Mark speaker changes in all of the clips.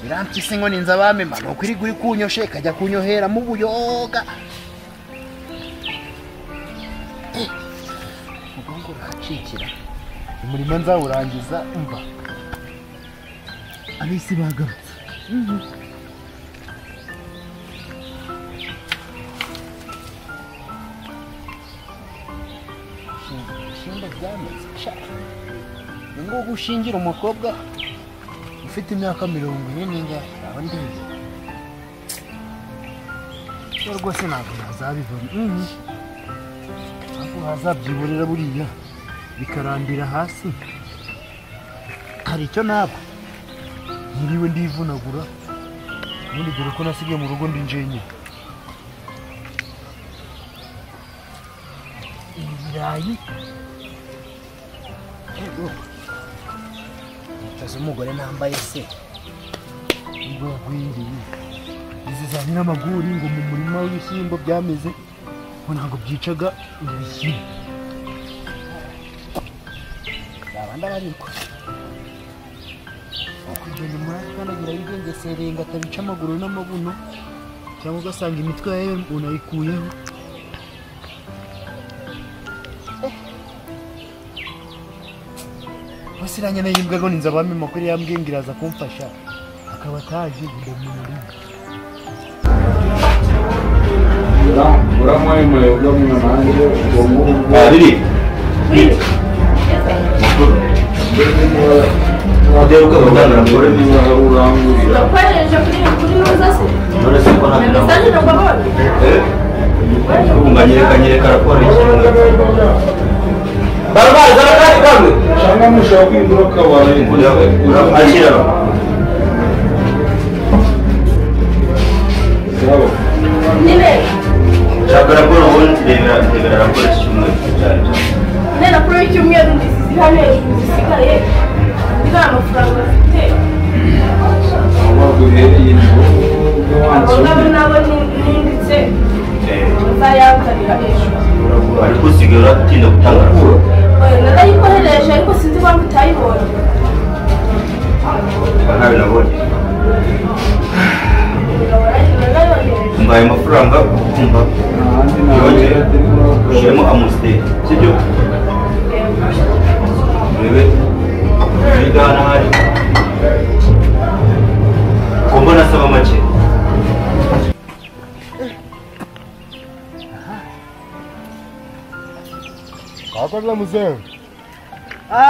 Speaker 1: Irampyisi ngo ninza bamema nuko iri guri kunyoshe kajya kunyohera mu buyoga. Mugongo uracikira. Umurimo nzawurangiza umva. Abisi bagarutse. Ibishyimbo byameze. Ni ngo gushingira umukobwa ufite imyaka 40 n'ingahe aho ndiye. Rwose ntabwo nazabivamo. Ntabwo hazabyiburira buriya bikarambira hasi. Hari icyo ntabwo nkiriwe ndivunagura ubundi dore ko nasigaye mu rugo ndi njenyine. Ibirayi ego inkweto z'umugore nambaye se ubwo yagwingiye izi za nyiramaguri ngo mu murima w'ibishyimbo byameze ngo ntabwo byicaga ibishyimbo. Abandi abarirwa kugenda murakandagira yigengesereye ngo atabica amaguru n'amabuno cyangwa ugasanga imitwe yayo unayikuyeho. Wasiranye nayimbwa ngo ninza bamema kuri yambwiye ngo iraza kumfasha akaba ataje ndamumenya.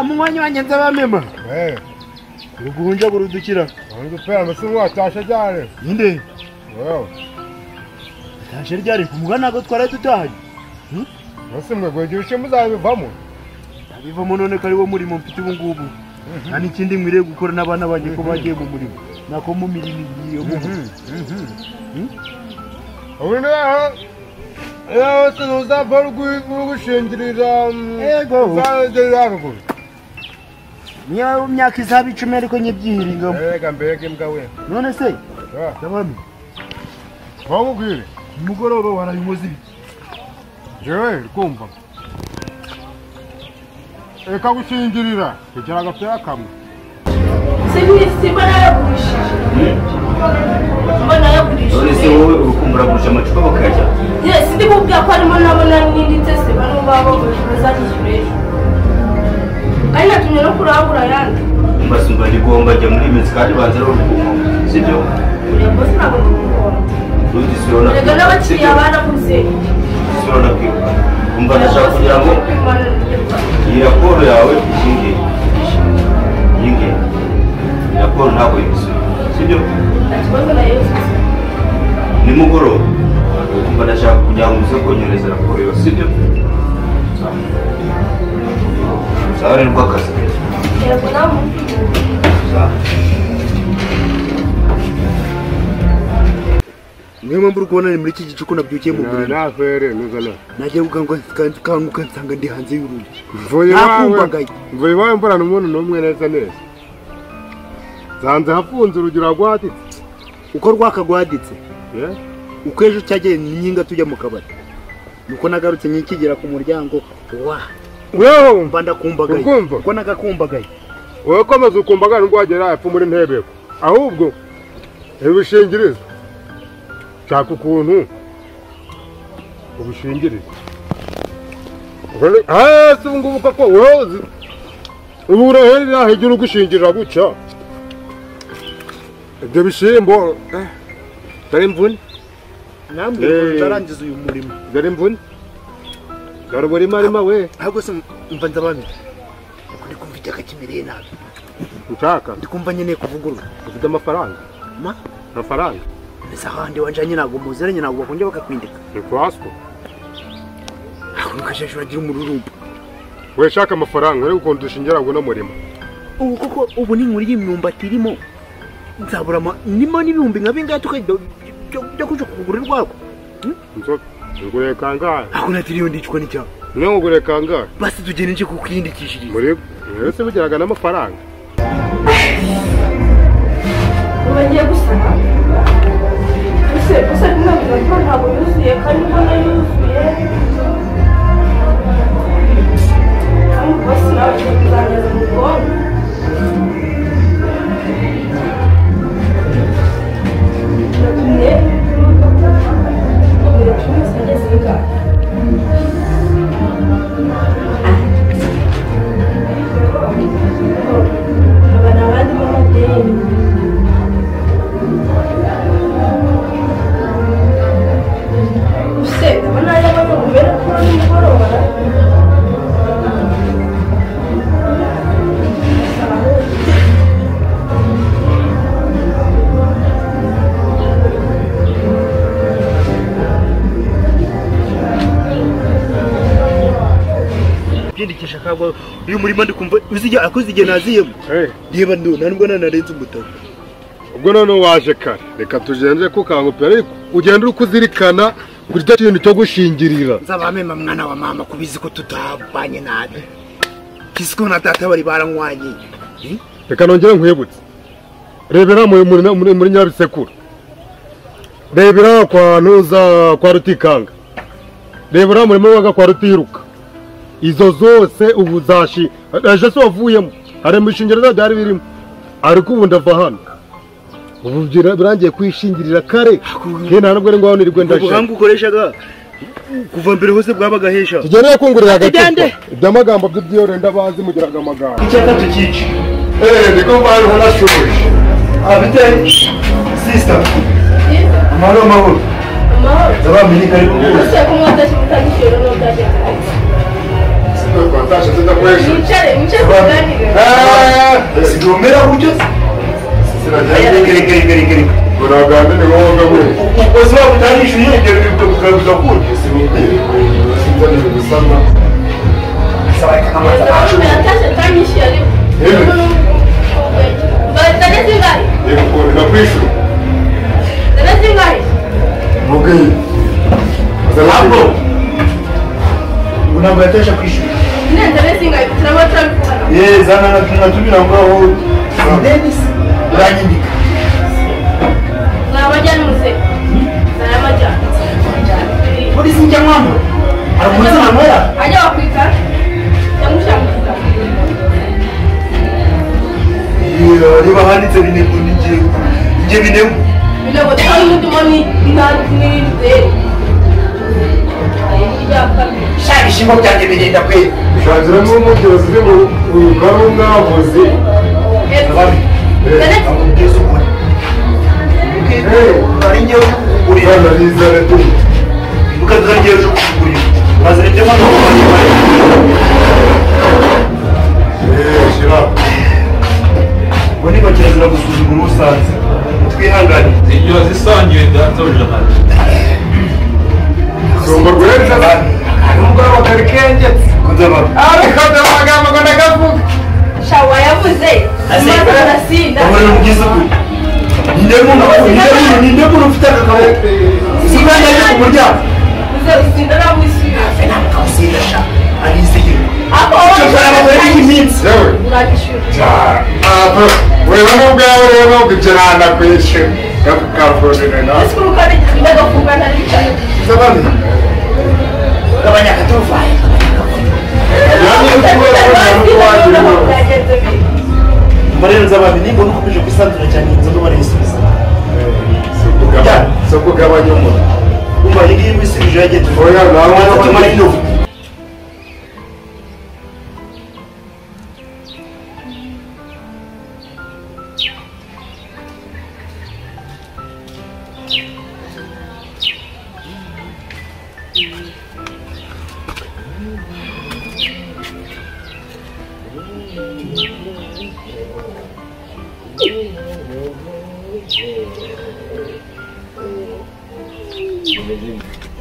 Speaker 1: Munywanyi wanjye nzabamema. Uruguhunja gurudukira. Ninde? Atashe ryari kumuga ntago twara dutahanye. Ndabivamo none ko ari wo murimo mfite ubu ngubu. Nta n'ikindi nkwiriye gukora n'abana banjye ko bagiye mu murimo. Nako mu mirimo iyo mu. Niyo myaka izaba 10 ariko nyibyiringamo. None se ndabami
Speaker 2: Wamubwire
Speaker 1: umugoroba warayinkoze ibiki?
Speaker 2: Jewe kumva reka gushingirira kugira agapira kamwe.
Speaker 3: None se wowe urukumbura gurisha amacupa bakajya?
Speaker 4: Yes, ndi kubwira ko harimo nabona n'inditse se bano babo bazanyishyura ejo. Kandi natumye no kurangura ayandi.
Speaker 3: Mbasumba rigomba jya muri iminsi kandi banza ari urukundo, sibyo?
Speaker 4: Yego sinabwo ndikubona. Rega n'abakiriya barakuze.
Speaker 3: Sibona kwibuka. Umva ndashaka kugira ngo iyi raporo yawe ishinge. Yinge. Raporo ntabwo yibisubiye, sibyo?
Speaker 4: Nta kibazo nayo.
Speaker 3: Nimugoroba umva ndashaka kugira ngo uze kongereza raporo yose, sibyo? Sawa rero rw'akazi keza.
Speaker 4: Yego nawe.
Speaker 3: Sawa.
Speaker 1: Niyo mpamvu uri kubona ni muri iki gicuku nabyukiye mu buriri. Nagiye gukanguka nsanga ndi hanze y'urugi. Nakumbagaye.
Speaker 2: Mvuye iwawe mbona n'umuntu n'umwe neza neza. Nsanze hafunze urugi rwagwaditse.
Speaker 1: Uko rwakagwaditse? Uko ejo cyagiye nyinga tujya mu kabari. Nuko nagarutse nyikigera ku muryango wa.
Speaker 2: Wewe
Speaker 1: mba ndakumbagaye. Uko nagakumbagaye.
Speaker 2: Wowe komeza ukumbagaye nubwo wagera hepfo muri ntebeko. Ahubwo Ibishingirizo. Shaka ukuntu ubishingiriza. Ah, se ngubu koko wowe ubu uraherera hejuru gushingirira guca. Ibyo bishimbo dore imvune.
Speaker 1: Nambwe ntarangiza uyu murimo.
Speaker 2: Dore imvune. Dore murima arima we.
Speaker 1: Ahubwo se mva nzabami. Ndi kumva icyaka kimereye nabi.
Speaker 2: Ushaka?
Speaker 1: Ndi kumva nkeneye kuvugurura.
Speaker 2: Ufite amafaranga?
Speaker 1: Ma?
Speaker 2: Amafaranga?
Speaker 1: Mbese ahandi wanjanye ntabwo muziranye ntabwo bakongera bakakwindika.
Speaker 2: Ni kwasco.
Speaker 1: Ako kashashu uragira umururumba.
Speaker 2: We shaka amafaranga uri ukuntu dushingira ngo no murimo.
Speaker 1: Ubu koko ubu ni inkuru y'imyumbati irimo. Nzabura nimo n'ibihumbi nka bingahe tukajya byo kuja kugura urwagwa.
Speaker 2: Nzo ngure kangahe?
Speaker 1: Ako natiriyo ndicwa n'icyaha.
Speaker 2: Niyo ngure kangahe?
Speaker 1: Basi tugende nje kukwiyindikishiriza.
Speaker 2: Muri wese bugiraga n'amafaranga.
Speaker 4: Ubagiye gusaba. Ese gusa ntabwo ntabwo yuzuye kandi mbona yuzuye. Kandi bose nawe kuzageza mu gikoni. Natumye aba ni abandi b'amadeni. Use ndabona yabona umera ko nimugoroba.
Speaker 1: Byindikisha kagwa uyu murima ndikumva uzijya akoze igihe naziyemo. Reba ndo ntabwo nanarenze umutaka.
Speaker 2: Ubwo none waje kare reka tugenze kukangupera ariko ugenda uri kuzirikana kuri cyo kintu cyo gushingirira.
Speaker 1: Nzabamema mwana wa mama kubizi ko tutabanye nabi. Kisiko na tata bari baranywanye.
Speaker 2: Reka nongere nkwibutse. Rebera muri Nyabisekuru. Rebera kwa Ntuza kwa Rutikanga. Rebera muri Mwaga kwa Rutiruka. Izo zose ubu zashi ejo se wavuyemo hari imishingirizo byari birimo ariko ubu ndava hano ubu birangiye kwishingirira kare ke nta nubwo ngo nirirwe ndashe
Speaker 1: ubuhanga ukoreshaga kuva mbere hose bwabaga hesha
Speaker 2: tugereye kungurira agacupa iby'amagambo by'ibyo ndabazi mugiraga amagambo
Speaker 1: icyaka tukice
Speaker 2: niko bariho nashuje
Speaker 3: abite sister amahoro amahoro
Speaker 4: amahoro
Speaker 3: ndabamenye kari
Speaker 4: gusa kumwatashye mutagishoro n'utashye. Mwicare mwicare tuganire.
Speaker 3: Sigomera buryo kere
Speaker 2: Uraganda ni wowe ngabo.
Speaker 3: Ukoze wabutanishuye ibyo bikabuza kurya.
Speaker 4: Atashye atanyishyuye ariko. Zane zingahe?
Speaker 2: Yego ndakwishura.
Speaker 4: Zane zingahe?
Speaker 2: Mubwiye.
Speaker 3: Ntabwo. Ntabwo yatesha kwishyura.
Speaker 4: Nenda zingahe? Turaba turabikora.
Speaker 3: Zana na tubira ngaho. Dennis uranyindika.
Speaker 4: Nabajyana muze. Nabajyana.
Speaker 1: Polisi njya mwambo. Aramuzi manwera.
Speaker 4: Ajya wakwika. Yamushamukika.
Speaker 3: Niba handitse binego ninjye. Njye binego.
Speaker 4: Binego twari mutumo ni ni zero.
Speaker 1: Shaka ishingo byanjye bigenda kwe.
Speaker 2: Shakira n'umuyobozi ngo uyukara umwavuzi.
Speaker 3: Amubwiza ukuri. Ari njye kukugurira. Ukaza njye uje kukugurira. Bazana ibyo mwana
Speaker 2: Shira.
Speaker 3: Ngo niba kirazira gusuzugura usanze. Twihangane.
Speaker 5: Ibyo zisangiye data ujana.
Speaker 2: Songo rweza umugabo kari kengetse.
Speaker 3: Kuzaba.
Speaker 2: Ariko ndamagambo ngo ndakavuga.
Speaker 4: Shawa yavuze. Maze arasinda.
Speaker 3: Ubona ubwiza ukuri. Ninde muntu ufite akaboko. Simba yaje ku muryango.
Speaker 4: Uze usinda namwishyura.
Speaker 1: Ntabwo sha. Arizeye.
Speaker 4: Ako
Speaker 3: wowe iminsi.
Speaker 2: Yewe.
Speaker 4: Uranyishyura.
Speaker 2: Wewe n'ubwawe rero ubwo nakwishyura. Kavuga
Speaker 4: Ese urukari ndagafunga ntaricaye.
Speaker 2: Zabani.
Speaker 1: Gabanya akatuvaye.
Speaker 3: Marero nzabami nimba ukomeje kwisanzura cyane inzoga barayisubiza.
Speaker 2: kugabanya umura.
Speaker 1: Umva iyi wisubije yagiye.
Speaker 2: Oya nawe
Speaker 1: tumara indobo.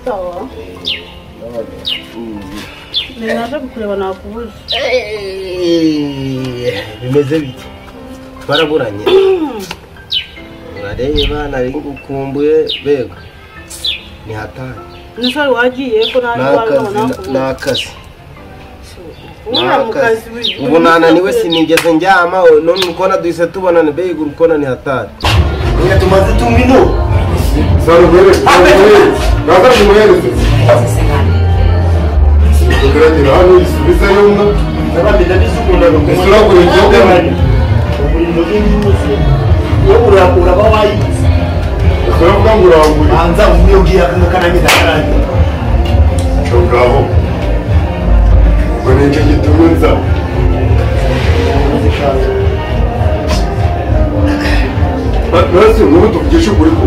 Speaker 4: Sawa. Naje kukureba nakubuze.
Speaker 6: Bimeze bite? Twaraburanye. Urareba nari ngukumbuye bega. Ni hatari.
Speaker 4: Nusari wagiye ko naje wabona
Speaker 6: nakazi. Ubu nananiwe sinigeze njyama none ukona duhise tubonana bega urukona ni hatari.
Speaker 1: Oya tumaze tumino.
Speaker 2: Sarubere. Gaza kumuhereze. Kugira hano isubiza yumwe.
Speaker 1: Nabandi ndabizukunda
Speaker 2: Isura kuri
Speaker 1: inzoga. Wowe uraba wayize.
Speaker 2: Uravuga ngo uranguye.
Speaker 1: Banza umwiyubwira kumukana nyina.
Speaker 2: Cyo ngaho. Ngo ni icyo gituma nza. Nasi nk'ubu tuvugisha ukuri ko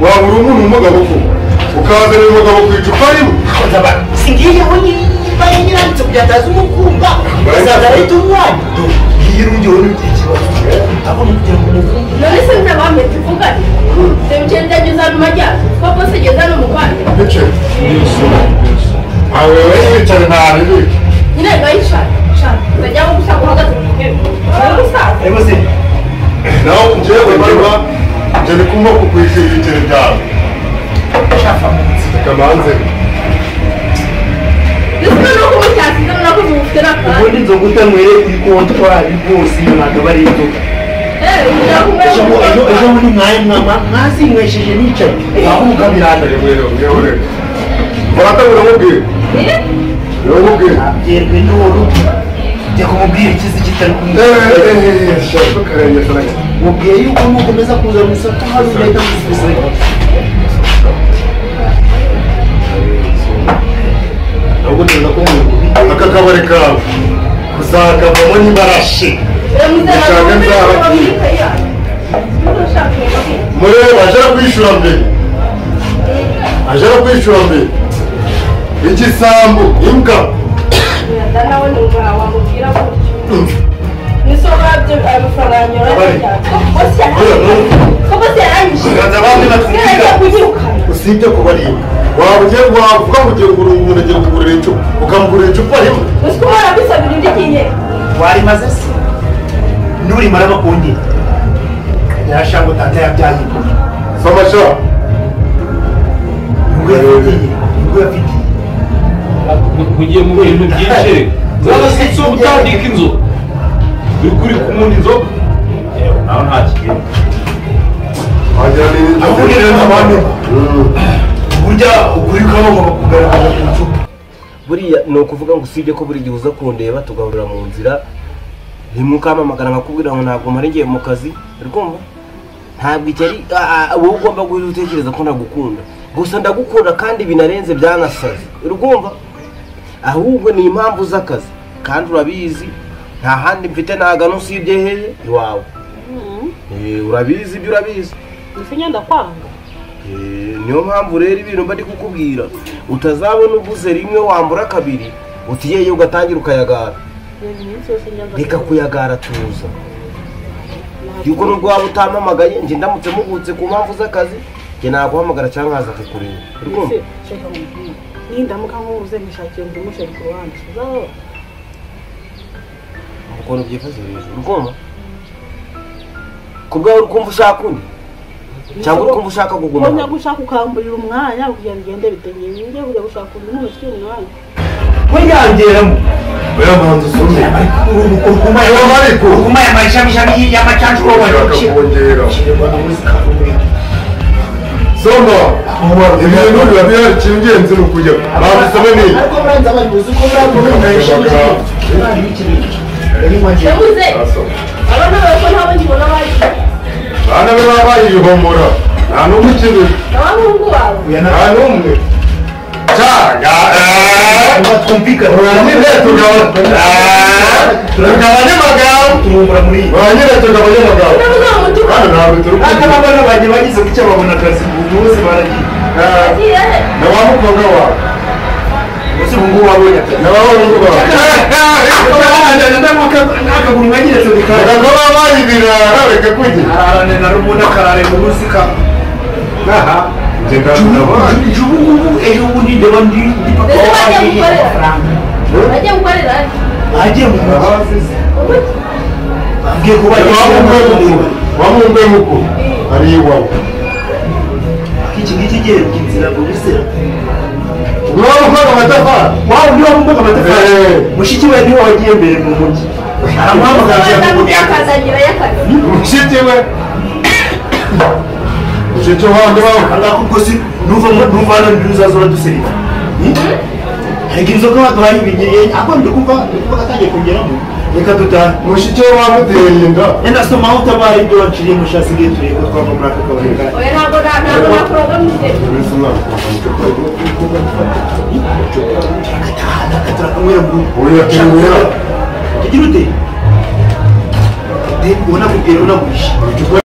Speaker 2: waba uri umuntu w'umugabo ko ukazanira umugabo ku icupa rimwe.
Speaker 1: Singiyeho niba nyiranditse kugira atazi umukumba azaza arahita umwanya. Iyo urungeho n'ugira ikibazo abona kugira ngo umukumbe.
Speaker 4: None se ntabambe tuvugane. Sebugenda ageze mu majyana ko bose ageze no mu Rwanda.
Speaker 2: Bice. Awe wicara nta bibi.
Speaker 4: Nyine bayicara. Shaka ndajya gushaka uhagaze mu ntebe. Uramusaza.
Speaker 1: Ego se.
Speaker 2: Nawe njyewe niba njye ndi kumva kukwishyura ibiceri byawe.
Speaker 1: Shafa mu nzira.
Speaker 2: Kamanze.
Speaker 4: Ndetse no kumucyasiza nakuze ufite n'akantu.
Speaker 1: Ubundi inzoga utanyweye kuri kontwari rwose iyo ntabwo ari inzoga. Ejo bundi mwazinywesheje nicaye aho biranda.
Speaker 2: Murata uramubwira. Uramubwira.
Speaker 1: Abyerwe n'uwo jya kumubwira ikizi kitari kumwe.
Speaker 2: Shaka karenge sana.
Speaker 1: Mubwiye yuko nukomeza kuza mu isoko hari ugahita musubiza.
Speaker 2: Ahubwo ndabona ko aka kabari kawe kuzakavamo n'ibarashe. Mureba aje kwishyura mbere. Aje kwishyura mbere. Igisambu imbwa.
Speaker 4: Nawe numva wamubwira gutyo. Nisoba byo amafaranga
Speaker 2: usibye kubaribwa waba ugiye wavuga ngo ugiye kugura umuntu agiye kugurira icupa ukamugurira icupa rimwe.
Speaker 4: Uzi ko warabisabira indi kinye.
Speaker 1: Warimaze se nurimara bakongera yarashango tata yabyaye.
Speaker 2: Soma sha.
Speaker 1: Nubwo yafitiye
Speaker 5: mugiye mu bintu byinshi. Zaza si utandika inzoga. Uri kuri kumunda inzoga. Naho nta kigenda.
Speaker 2: Wagira ni
Speaker 1: abantu burya ukuri kabo kugaragaza ku icupa.
Speaker 6: Buriya ni ukuvuga ngo usibye ko buri gihe uza kundeba tugahurira mu nzira rimwe ukampamagara nkakubwira ngo ntabwo mpari ngiye mu kazi uri kumva ntabwo icyo ari wowe ugomba guhita utekereza ko ntagukunda gusa ndagukunda kandi binarenze byanasaze uri kumva ahubwo ni impamvu z'akazi kandi urabizi nta handi mfite nagana usibye hehe iwawe. Urabizi ibyo urabizi.
Speaker 4: Ndakwanga.
Speaker 6: Niyo mpamvu rero ibintu mba ndi kukubwira utazabona uvuze rimwe wambura kabiri utiyeye ugatangira ukayagara. Reka kuyagara tuza. Yuko nubwo waba utampamagaye njye ndamutse mugutse ku mpamvu z'akazi njye naguhamagara cyangwa nkaza kukureba. Uri kumva?
Speaker 4: Nindamuka nkubuze ntishakiye undi musheri ku ruhande.
Speaker 6: Ukuntu byifashe rero uri kumva? Ku bwawe uri kumva ushaka undi? Cyangwa uri kumva ushaka kuguma?
Speaker 4: Njya gushaka ukamburira umwanya kugira ngo ugende bitenye. Njye kujya gushaka undi muntu ufite umwanya.
Speaker 1: We yangeramo.
Speaker 2: Oya manzu usome.
Speaker 1: Urukuma ya mashami y'amacanshuro
Speaker 2: kongera. Soma. Ibintu biba bihari icy'ingenzi ni ukujya. Babisome ni.
Speaker 1: Ariko muranza abayobozi uko
Speaker 4: Yabuze. Abana bawe ko ntabwo ngibona bagiye.
Speaker 2: Bana be babaye ibihomora. Nta n'umwe ukiri.
Speaker 4: Na wa muhungu wawe?
Speaker 2: Nta n'umwe. Cyaga.
Speaker 1: Twumvikana.
Speaker 2: Uranyine tugabanya amagambo.
Speaker 1: Turumbura muri iyi.
Speaker 2: Uranyine tugabanya amagambo.
Speaker 4: Ndavuga ngo mutuka.
Speaker 2: Hano ntabwo turi
Speaker 1: Aka abana banjye bagize gutya babona akazi ubu bose baragiye.
Speaker 4: Agiye he?
Speaker 2: Na wa mukobwa wawe.
Speaker 1: Bose ubu ngubu babonye akazi.
Speaker 2: Na wa muhungu wawe.
Speaker 1: Akaguru nkanyeretse bikaba.
Speaker 2: Reka ko babaye ibirara reka kujya.
Speaker 5: Ararane na rumuna karare mu rusika.
Speaker 2: Aha. Njye ndabona.
Speaker 1: Ubu ngubu ejo bundi ndeba ndi papa
Speaker 4: Mbese bagiye
Speaker 1: wanjye
Speaker 4: gukorera?
Speaker 1: amafaranga.
Speaker 4: Bagiye gukorera he?
Speaker 1: Agiye mu mujyi.
Speaker 4: Ubuki?
Speaker 1: Bambwiye ko bagiye
Speaker 2: Wa muhungu we mukuru. Ari iwawe.
Speaker 1: Iki ngiki giheruka inzira ngo bisera.
Speaker 2: Wa mukobwa amatafari.
Speaker 1: Wa undi wabumbaga amatafari. Mushiki we niwe wagiye mbere mu mujyi. Aramuhamagara
Speaker 4: Baza
Speaker 1: ajya mu
Speaker 4: kubyakazangira y'akazi.
Speaker 2: Mushiki we. Mushiki wanjye wawe.
Speaker 1: Angako ubwo si nuva nuva hano ndi uzaza uraduserera. Ariko inzoga baduhaye ibinyeye ako ndikumva atangiye kongeramo. Reka dutahe.
Speaker 2: Mushiki we wamuteye inda.
Speaker 1: Enda soma aho utabaye ibyo wanciriye mushasigaye turebe ko twava muri aka kabari kacu.
Speaker 4: Oya ntabwo ntabwo nakuroga mu gitego.
Speaker 1: Turakanywera mu rugo.
Speaker 2: Oya tunywera.
Speaker 1: Tugira ute? Ubona kubwira unagurisha.